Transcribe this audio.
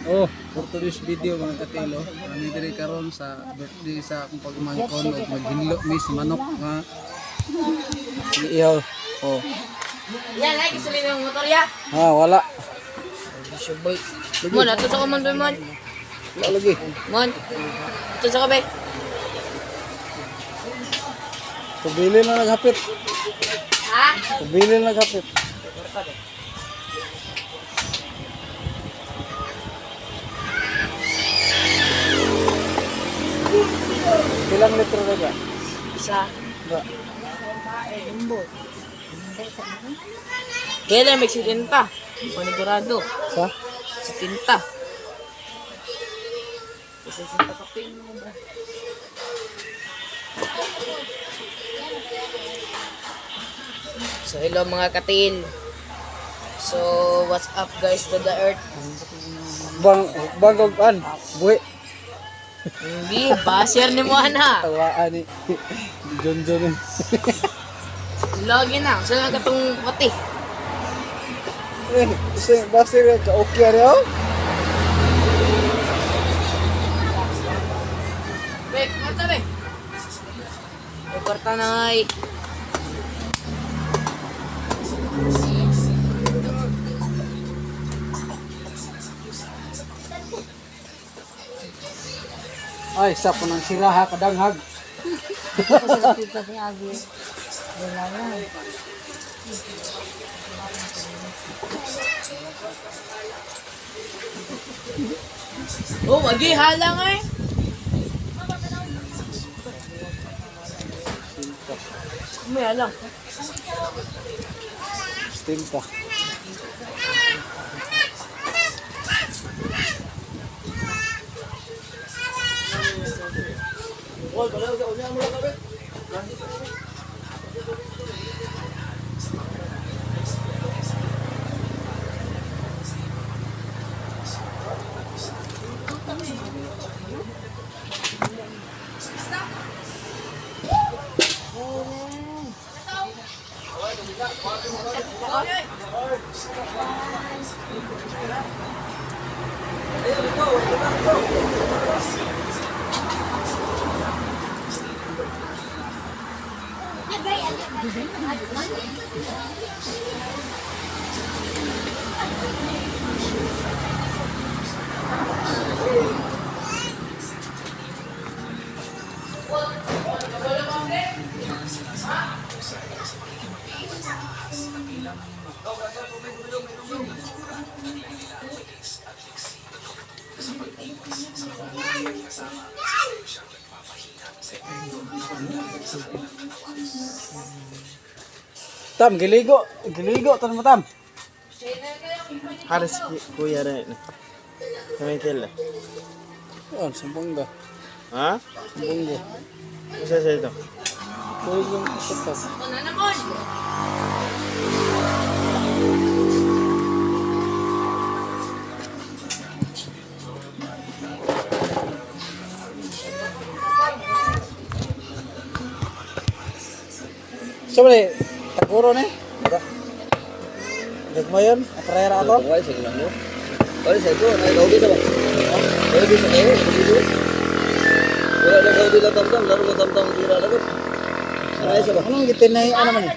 Oh, for today's video, mga katilo. Kami diri karon sa birthday sa akong pagmangkon ug maghinlo mi sa manok nga iihaw. Oh. Yan, ay, gusto ng motor ya. Ha, wala. Boy. Mon, ato sa ka mon, boy, mon. Wala lagi. Mon. Ato sa ka, bay. Pabili na naghapit. Ha? Pabili na naghapit. Ilang litro na ba? Isa. Ba? Kailan may 70? Panigurado. Sa? 70. 60 ka pin mo ba? So hello, mga katil. So what's up, guys, to the earth? Bang, bangog an. Buhi. Hindi, basher ni mo ana. Tawaan ni John John eh. Lagi na, saan ka katong pati? Eh, si basir ka okay ari oh. Be, kwarta be. May kwarta na ay. Ay, sa po ng siraha kadanghag. Oh, wagi halang ay. May halang. Steam pa. Tam, giligo. Giligo, tan mo tam. Haris kuya rin. Michael. Oh, sumbong da. Ha? Sumbong da. Isa sa ito. Tuloy lang sa tas. Ano na mon? So, bali, taguro ni. Gagmayon, aprera ato. Ay, sige lang mo. Ay, sa ito, ay, gaudi sa ba? Gaudi sa kayo, gaudi. Wala na gaudi na tamtam, laro na tamtam, tira na ko. Ay, sa ba? Anong gitinay ano man eh?